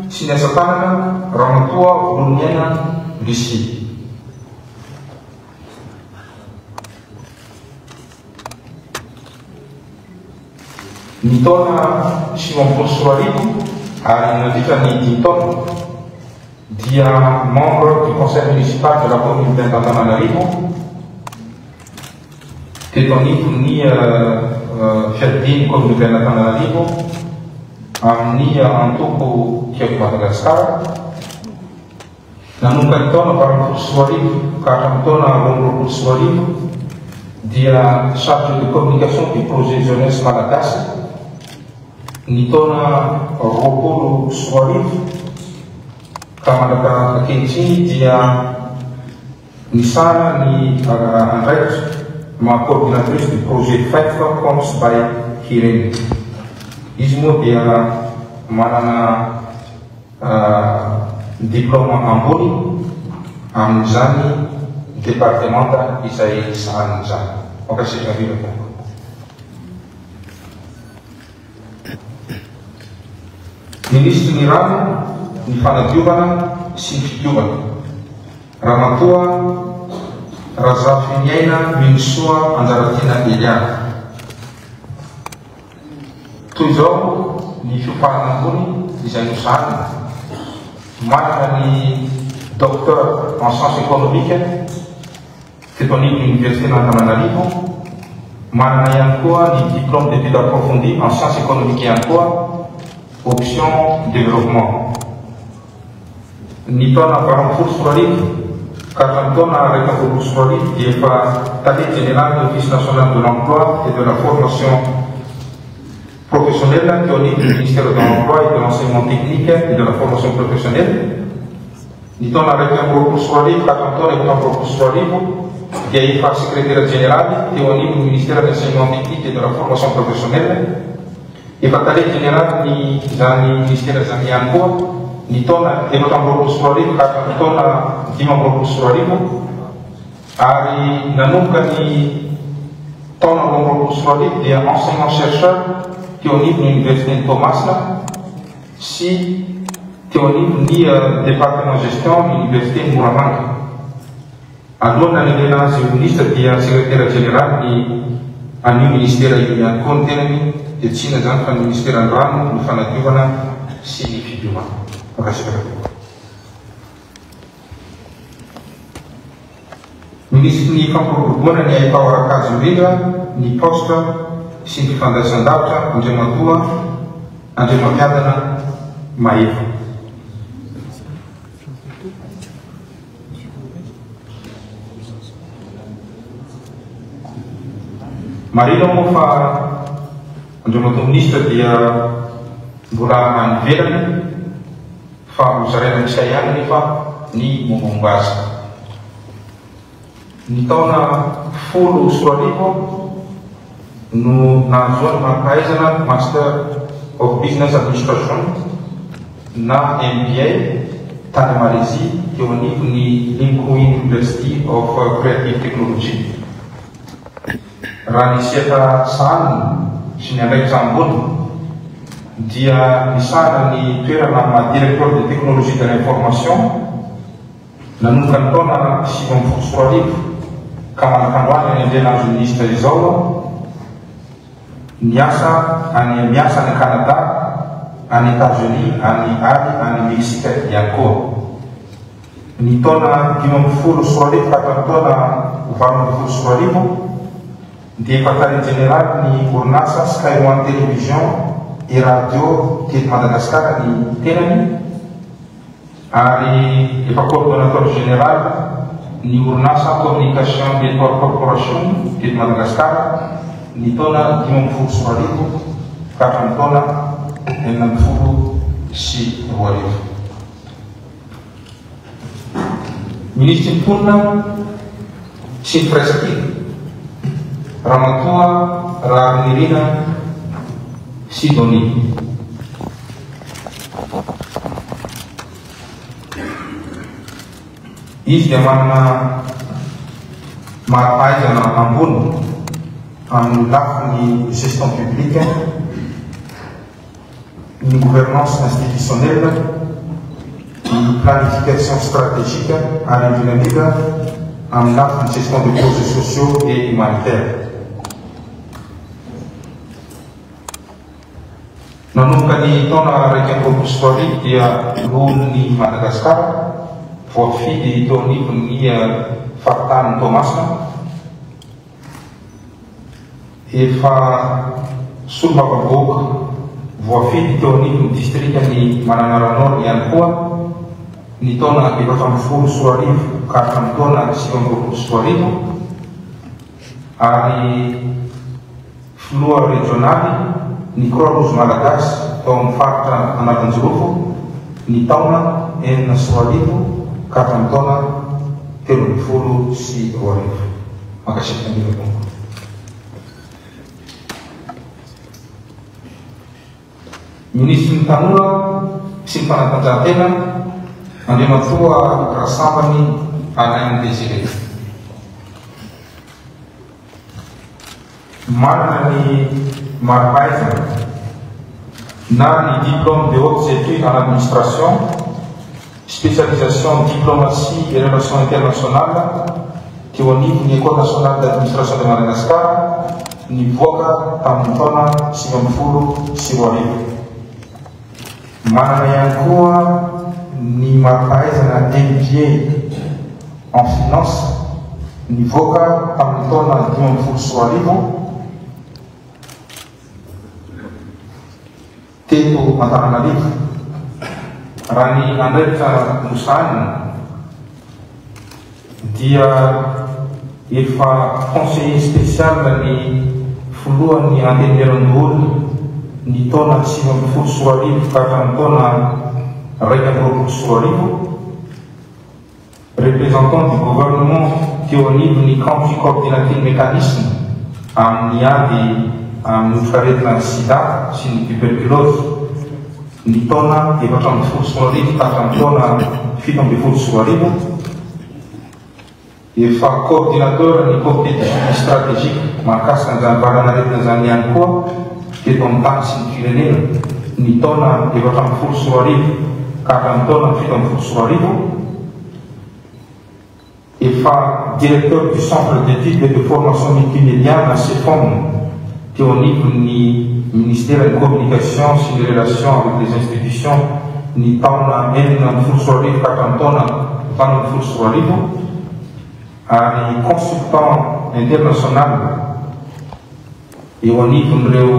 sy ny Asa Tanana, Ramatoa Vololoniaina Lucie. Ny taona 2009 ary nandritra ny dimy taona dia membre du conseil municipal de la commune d'Antananarivo teto anivon'ny fiadidian'ny commune d'Antananarivo amin'ny antoko Tiako Madagasikara. Nanomboka ny taona 2018 ka hatramin'ny taona 2022 dia chargé de communication du projet jeunesse malagasy ny taona 2020 ka mandraka ankehitriny dia nisahana ny andraikitra maha coordinatrice du projet Fight for Coms by Hirene. Izy moa dia manana Diplaoma ambony amin'izany departemanta izay sahaniny izany. Mankasitraka indrindra tompoko. Minisitry ny rano, ny fanadiovana sy ny fidiovana, Ramatoa Razafiniaina Minosoa Anjaratiana Eliana. Toy izao ny fiofanana ambony izay nosahanina, manana ny Docteur en sciences économiques teto anivon'ny Oniversiten'Antananarivo, manana ihany koa ny Diplôme d'études approfondies en sciences économiques ihany koa, option développement. Ny taona 2018 ka ka hatramin'ny taona 2021 dia efa Tale Jeneralin'ny Office National de l'Emploi et de la Formation Professionnelle teo anivon'ny Ministère de l'Emploi et de l'Enseignement Technique et de la Formation Professionnelle. Ny taona 2021 ka hatramin'ny taona 2024 dia efa Sekretera Jeneraly teo anivon'ny Ministère de l'Enseignement Technique et de la Formation Professionnelle. Efa Tale Jeneralin'ny izany Ministera izany ihany koa ny taona 2024 ka hatramin'ny taona 2025 ary nanomboka ny taona 2022 dia enseignant chercheur teo anivon'ny Oniversiten'i Toamasina sy teo anivon'ny Département Gestion ny Oniversiten'i Moramanga. Alohan'ny nanendrena azy ho minisitra dia sekretera jeneraly ny an'io minisitera io ihany koa ny tenany dia tsy inona izany fa ny minisiteran'ny rano, ny fanadiovana sy ny fidiovana. Mankasitraka tompoko. Minisitry ny fampiroboroboana ny haitao ara-kajy indrindra ny paositra sy ny fifandraisan-davitra Andriamatoa Andriamampiadana Mahefa. Marihina moa fa Andriamatoa Minisitra dia mbola any ivelany fa hozaraina amintsika ihany anefa ny mombamomba azy. Ny taona 2010 no nahazoany mari-pahaizana Master of Business Administration na MBA tany Malaisie teo anivon'ny Limkokwing University of Creative Technology. Raha ny sehatra sahaniny sy ny andraikitra ambony dia misahana ny toerana maha Directeur des Technologies de l'information Nanomboka ny taona 2019 ka mandrak'androany nanendrena azy ho minisitra izao niasa any miasa any Canada, any Etats-Unis any ary any Mexique ihany koa. Ny taona 2015 ka hatramin'ny taona 2018 dia efa tale jeneraly ny orinasa Sky One Télévision et Radio teto Madagasikara ny tenany. Ary efa coordonnateur général ny orinasa Communication Network Corporation teto Madagasikara ny taona 2015 ka hatramin'ny taona 2016. Minisitry ny Mponina sy ny Firaisankina, Ramatoa Raharinirina Sidonie. Izy dia manana mari-pahaizana ambony amin'ny lafiny gestion publique, ny gouvernance institutionnelle, ny planification stratégique ary indrindra indrindra amin'ny lafiny gestion de projets sociaux et humanitaires. Nanomboka ny taona 2021 dia loholon'i Madagasikara voafidy teo anivon'ny faritanin'i Toamasina. Efa solombavambahoaka voafidy teo anivon'ny distrikan'i Mananara Nord ihany koa ny taona 2014 ka hatramin'ny taona 2029 ary Filoha rejionaly ny Croix Rouge Malagasy tao amin'ny faritra Analanjirofo ny taona 2006 ka hatramin'ny taona 2013. Mankasitraka indrindra tompoko. Minisitry ny Tanora sy ny Fanatanjahantena, Andriamatoa Rasambany Alain Désiré. Manana ny mari-pahaizana na ny diplôme de hautes études en administration, spécialisation diplomatie et relations internationales teo anivon'ny École nationale d'administration de Madagascar nivoaka tamin'ny taona 2019. Manana ihany koa ny mari-pahaizana MBA en finance nivoaka tamin'ny taona 2015 teto Antananarivo. Raha ny andraikitra nosahaniny. dia efa conseiller spécial ny filohan'ny Antenimierandoholona ny taona 2019 ka hatramin'ny taona 2021, représentant du gouvernement teo anivon'ny Country Coordinating Mechanism amin'ny ady amin'ny otrikaretina sida sy ny tuberculose ny taona 2014 ka hatramin'ny taona 2017. Efa coordinateur ny comité de suivi stratégique mahakasika an'izany valan'aretina izany ihany koa teto amin'ny tany sy ny firenena ny taona 2014 ka hatramin'ny taona 2017. Efa directeur du centre d'études et de formation multimédia na CEFOM teo anivon'ny ministeran'ny communication sy ny relations avec les institutions ny taona 2016 ka hatramin'ny taona 2018, ary consultant international eo anivon'ireo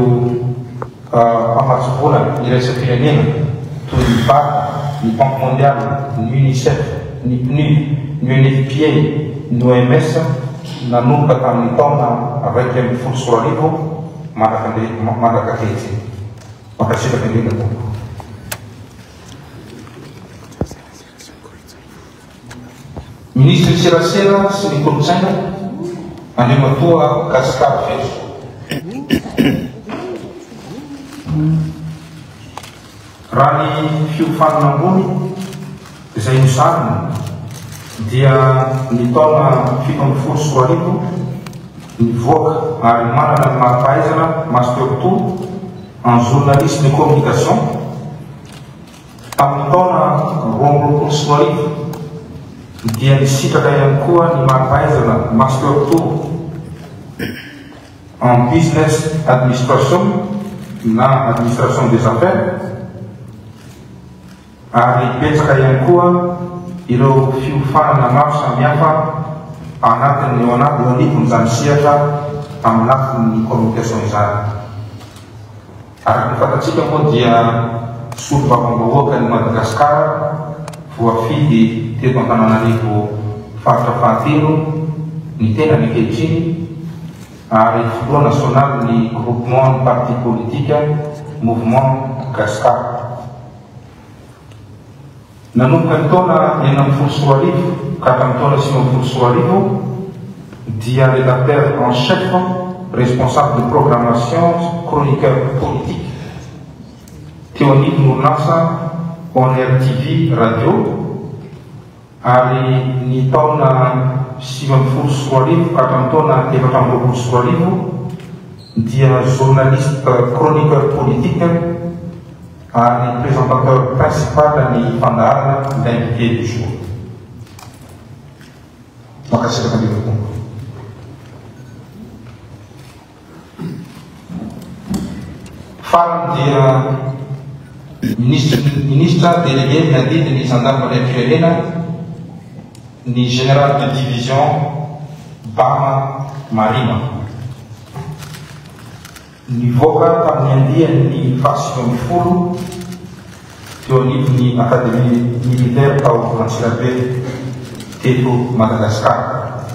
mpamatsy vola iraisam-pirenena toy ny BAD, ny Banque mondiale, ny UNICEF, ny PNUD, ny UNFPA, ny OMS nanomboka tamin'ny taona 2011 mandraka ankehitriny. Mankasitraka indrindra tompoko. Minisitry ny Serasera sy ny Kolontsaina, Andriamatoa Gascar Fetso. Raha ny fiofanana ambony izay nosarina dia ny taona 2017 nivoaka ary manana ny mari-pahaizana Master 2 en Journalisme et Communication. Tamin'ny taona 2022 dia nisitraka ihany koa ny mari-pahaizana Master 2 en Business Administration na Administration des Affaires, ary betsaka ihany koa ireo fiofanana maro samihafa anatin'ny eo anaty eo anivon'izany sehatra amin'ny lafiny communication izany. Araka ny fantatsika moa dia solombavambahoakan'i Madagasikara voafidy teto Antananarivo faritra fahatelo ny tenany ankehitriny ary filoha nasionalin'ny groupement ny parti politika Mouvement Gascar. Nanomboka ny taona 2016 ka hatramin'ny taona 2019 dia rédacteur en chef, responsable de programmation, chroniqueur politique teo anivon'ny orinasa On Air TV Radio ary ny taona 2019 ka hatramin'ny taona 2024 dia journaliste chroniqueur politique ary présentateur principal ny fandaharana L'invité du jour. Mankasitraka indrindra tompoko. Farany dia minisitry minisitra délégué miadidy ny zandarimariam-pirenena ny général de division Bama Marima. Nivoaka tamin'ny andiany faha-19 teo anivon'ny Académie Militaire tao Antsirabe teto Madagasikara.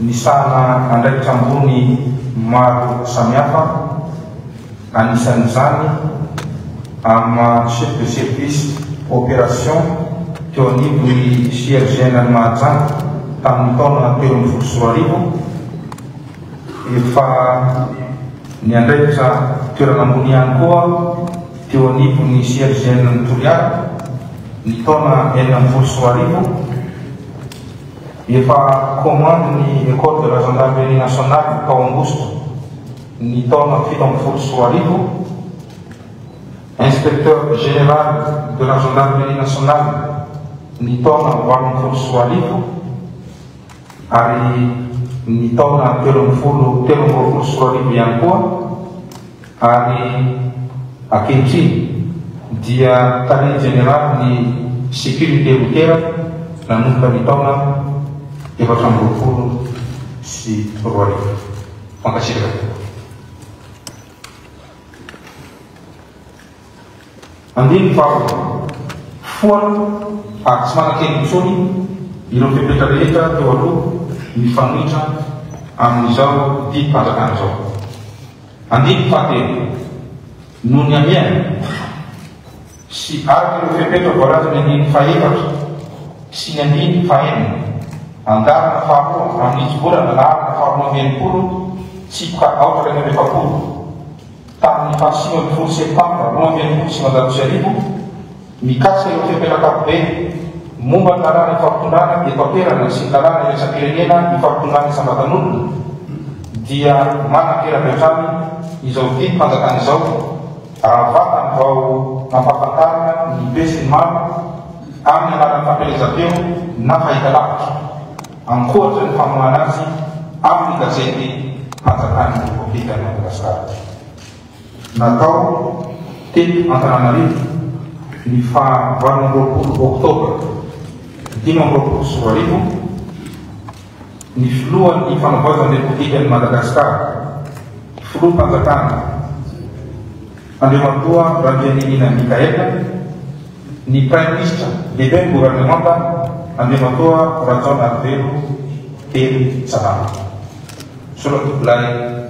Nisahana andraikitra ambony maro samihafa, anisan'izany amin'ny maha Chef de Service Opération teo anivon'ny CRGN an'i Mahajanga tamin'ny taona 2013, Efa niandraikitra toerana ambony ihany koa teo anivon'ny CRGN Toliara ny taona 2016. Efa commande ny École de la Gendarmerie Nationale tao Ambositra ny taona 2017. Inspecteur Général de la Gendarmerie Nationale ny taona 2018. Ary ny taona 2023 ihany koa, ary ankehitriny dia Tale Jeneralin'ny Sécurité Routière nanomboka ny taona 2024. Mankasitraka tompoko. Andininy faharoa. Foana ary tsy manan-kery intsony. ireo fepetra rehetra teo aloha mifanohitra amin'izao didim-panjakana izao. Andininy fahatelo, Noho ny hamehana sy araka ireo fepetra voalazan'ny andininy fahefatra sy ny andininy fahenina, andalana faharoa amin'ny hitsivolana laharana faharoa amby 60 tsipika aotra 41 tamin'ny faha 19 septambra 1962, Mikasika ireo fepetra ankapobeny momba ny lalàna ifampitondrana eto an-toerana sy ny lalàna iraisam-pirenena ifampitondrana isam-batan'olona dia manan-kery avy hatrany izao didim-panjakana izao raha vatany vao nampahafantarina ny besinimaro amin'ny alalan'ny fampielezam-peo na fahitalavitra ankoatra ny famoahana azy amin'ny gazety mpanjakan'ny Repoblikan'i Madagasikara. Natao teto Antananarivo ny faha 28 oktobra 2025 ny filohan'ny Fanavaozan'ny Repoblikan'i Madagasikara, Filoham-panjakana Andriamatoa Randrianirina Michaël, ny Praiminisitra Lehiben'ny Governemanta Andriamatoa Rajaonarivelo Hery Tsalama. Soratovolahy.